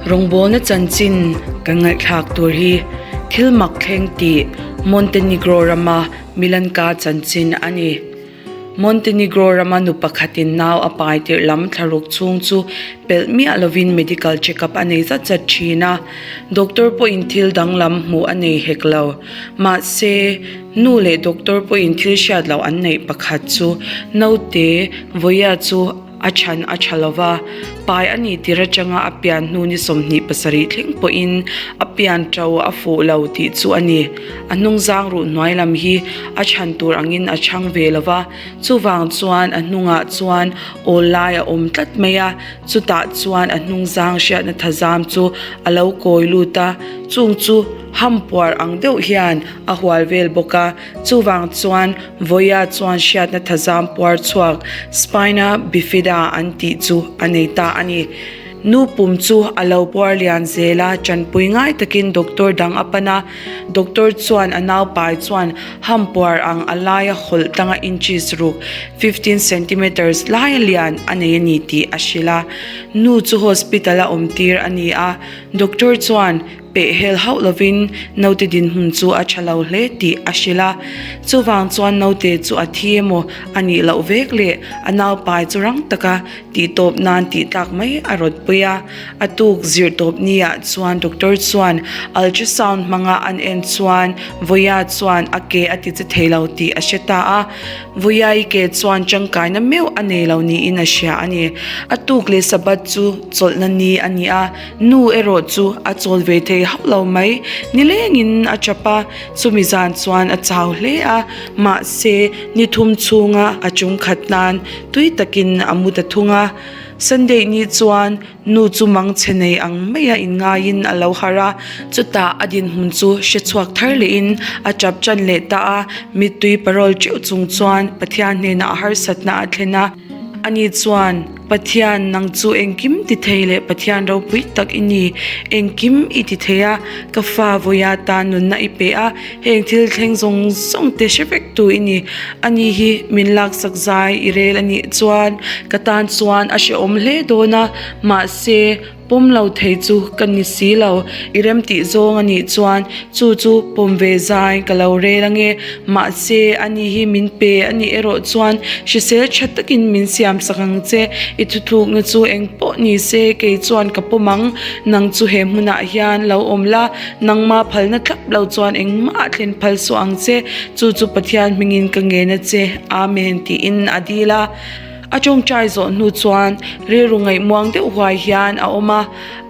Rawngbawlna chanchin kan ngaihthlak tur hi thil mak thleng tih Montenegro rama Milanka chanchin a ni. Montenegro rama nu pakhatin nau a pai tirh lam thlaruk chhung chu pelh miah lovin medical check-up a nei zat zat thin a, doctor pawhin thil danglam hmuh a nei hek lo. Mahse, nu leh doctor pawhin thil hriat loh an neih pakhat chu naute Voya chu a chhan a tha lo va, pai a nih tir atanga a pian hnu ni 27 thleng pawhin a pian to a fuh lo tih chu a ni. A hnungzang ruh hnuai lam hi a chhan tur angin a chhang ve lo va, chuvang chuan a hnungah chuan awl lai a awm tlat mai a, chutah chuan a hnungzang hriatna thazam chu a lo kawi lut a, chung chu hampuar ang deuh hian a hual vel bawk a, chuvang chuan Vawiah chuan hriatna thazam puar chhuak Spina bifida an tih chu a nei ta a ni. Nu pum chu a lo puar lian zel a, tanpui ngai takin doctor dang a pan a. Doctor chuan a naupai chuan ham puar ang a laia hawlh tanga inches ruk, 15 centimetres, laia lian a nei a ni tih a hrilh a. Nu chu hospital a awmtir a ni a, doctor chuan Pehhel hauh lovin naute dinhmun chu a tha lo hle tih a hrilh a. Chuvang chuan naute chu a thi emaw a nih loh vek leh a naupai chu rang taka tihtawp nan tihtlak mai a rawt pui a. A tuk zirtawp niah chuan doctor chuan ultrasound hmanga an en chuan Vawiya chuan a ke a ti che thei lo tih a hre ta a. Vawiya-i ke chuan tangkaina meuh a nei lo niin a hria a ni. A tuk leh Sabbath chu chawlhna ni a ni a. Nu erawh chu a chawl ve thei hauh lo mai. Nilengin a tap a, chumi zan chuan a chau hle a, mahse ni thum chhunga a chung khat nan tui takin a mu ta thung a. Sunday ni chuan nu chu mangchhe nei ang maia inngaiin a lo harh a, chutah a dinhmun chu hre chhuak thar lehin a tap tan leh ta a, mittui parawl teuh chung chuan Pathian hnenah a harsatna a thlen a. Ani chuan, Pathian, nang chu engkim ti thei leh Pathian ropui tak i ni. Engkim i ti thei a, ka fa vawiah tan nunna i pe a, heng thil thleng zawng zawng te hre vek tu i ni. Ani hi min laksak zai i rel a nih chuan ka tan chuan a hrehawm hle dawn a, mahse, Pawm lo thei chu ka ni si lo, i rem tih zawng a nih chuan chu chu pawm ve zai ka lo rel ange, mahse ani hi min pe a nih erawh chuan hrisel tha takin min siam sak ang che, i thuthlukna chu eng pawh ni se kei chuan ka pawm ang, nang chu he hmunah hian lo awm la, nangma phalna thlap lo chuan engmah a thlen phal suh ang che, chu chu Pathian hmingin ka ngen a che, Amen tiin a dil a. A tawngtai zawh hnu chuan rilru ngaihmuang deuh huai hian a awm a,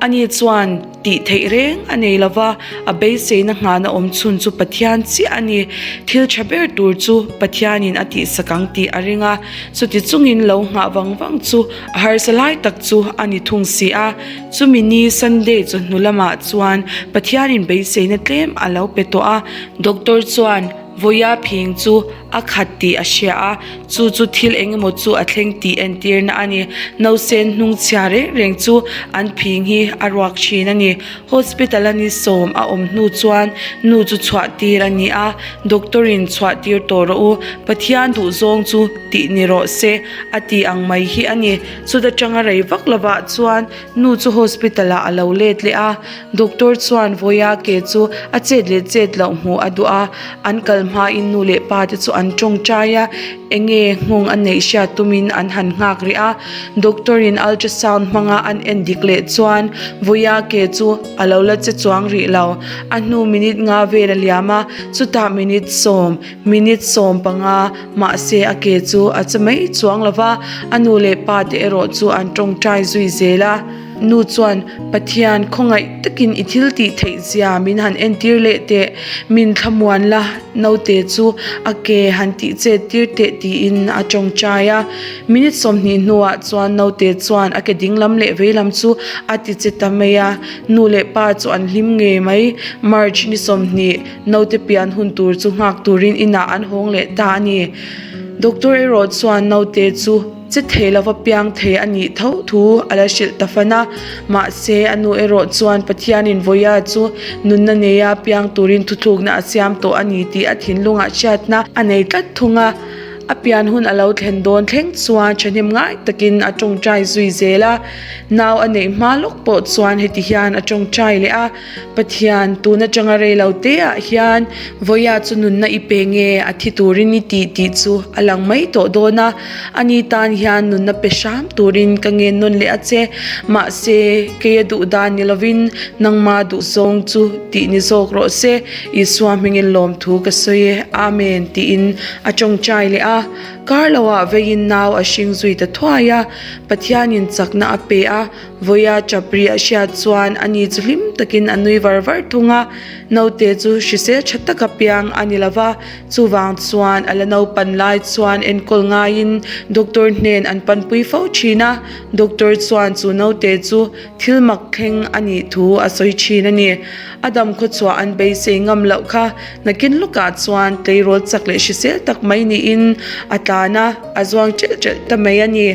ani chuan tih theih reng a nei lo va, a beiseina nghahna awm chhun chu Pathian chiah a ni. Thil tha ber tur chu Pathianin a tihsak ang tih a ring a, chuti chungin lo nghah vang vang chu a harsa lai tak chu a ni thung si a. Chumi ni Sunday chawhnu lamah chuan Pathianin beiseina tlem a lo pe tawh a, doctor chuan Vawiah phing chu a khat tih a hria a, chu chu thil eng emaw chu a thleng tih entirna a ni. Nausen hnung chhia reng reng chu an phing hi a ruak thin a ni. Hospital a ni sawm a awm hnu chuan nu chu chhuah tir a ni a, Doctor in chhuah tir tawh rawh u, Pathian duh zawng chu tih ni rawh se a ti ang mai hi a ni. Chuta tanga rei vak lovah chuan nu chu hospital ah a lo let leh a, Doctor chuan vawiah ke chu a chet leh chet loh hmuh a duh a, an kal hmain nu leh pa te chu an tawngtai a, enge nghawng a neih hriat tumin an han nghak rih a. Doctor in ultrasound hmanga an en dik leh chuan vawiah ke chu a lo la che chuang rih lo. A hnu minute nga vel a liam a, chutah minute sawm, minute 15, mahse a ke chu a che mai chuang lo va, a nu leh pa te erawh chu an tawngtai zui zel a. Nu chuan, Pathian, khawngaih takin i thil tih theih zia min han entir leh teh, min thlamuan la, naute chu a ke han tih chet tir teh tiin a tawngtai a. Minute 20 hnuah chuan naute chuan a ke dinglam leh veilam chu a ti che ta mai a, nu leh pa chu an hlim ngei mai. March ni 20, naute pian hun tur chu nghak turin inah an hawng leh ta a ni. Doctor erawh chuan naute chu. Che thei lova piang thei a nih tho thu a la hrilh ta fan a, mahse a nu erawh chuan Pathianin Vawiya chu nunna neia piang turin thuthlukna a siam tawh a ni tih a thinlungah hriatna a nei tlat thung a. A pian hun a lo thlen dawn thleng chuan thahnem ngai takin a tawngtai zui zel a. Nau a neih hma lawk pawh chuan heti hian a tawngtai leh a, Pathian, tun atanga rei lo te ah hian vawiah chu nunna i pe nge a thi turin i tih tih chu a lang mai tawh dawn a, ani tan hian nunna pe hram turin ka ngen nawn leh a che. Mahse, kei a duh dan ni lovin nangma duh zawng chu tih ni zawk rawh se, Isua hmingin lawmthu ka sawi e, Amen tiin a tawngtai leh a. Kar loah veiin nau a hring zui ta thuai a, Pathianin chakna a pe a, Vawiah chapri a hriat chuan ani chu hlim takin a nui var var thung a, naute chu hrisel tha taka piang a ni lova, chuvang chuan a la naupan lai chuan enkawl ngaiin doctor hnen an panpui fo thin a, doctor chuan chu naute chu thil mak thleng a nih thu a sawi thin a ni. A dam khawchhuah an beisei ngam loh kha nakin lawkah chuan tleirawl chak leh hrisel tak mai niin a tlan a, a zuang ṭelh ṭelh ta mai a ni.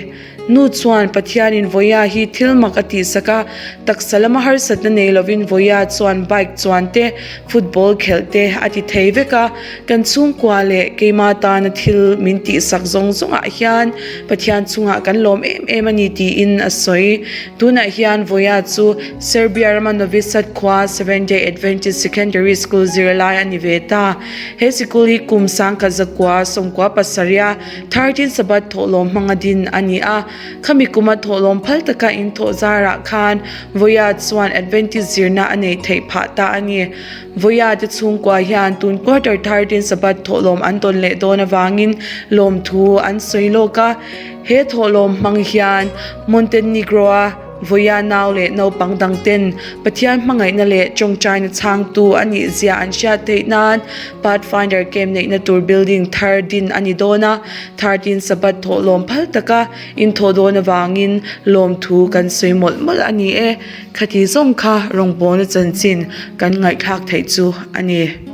Nu chuan Pathianin Vawiah hi thil mak a tihsak a, taksa lama harsatna nei lovin Vawiah chuan bike chuan te, football khelh te a ti thei vek a. Kan chhungkua leh keima tana thil min tihsak zawng zawngah hian Pathian chungah kan lawm em em a ni tiin a sawi. Tunah hian Vawiah chu Serbia rama Novi Sad khua Seventh Day Adventist Secondary School zirlai a ni ve ta. He sikul hi kum sangkhat zakua sawmkua pasarih 13 Sabbath thawhlawm hmanga din a ni a, khami kuma thawhlawm phal taka in thawh zarah khan Vawiah chuan Adventist zirna a neih theih phah ta a ni. Vawiah te chhungkua hian tun quarter 13 Sabbath thawhlawm an tawn leh dawn avangin lawmthu an sawi lawk a, he thawhlawm hmang hian Montenegro-a Vawiah nau leh naupang dang ten Pathian hmangaihna leh tawngtaina chhangtu a nih zia an hriat theih nan Pathfinder Camp neihna tur building thar din a ni dawn a, 13 Sabbath thawhlawm phal taka inthawh dawn avangin lawmthu kan sawi mawlh mawlh a ni e. Khati zawng kha rawngbawlna chanchin kan ngaihthlak theih chu a ni.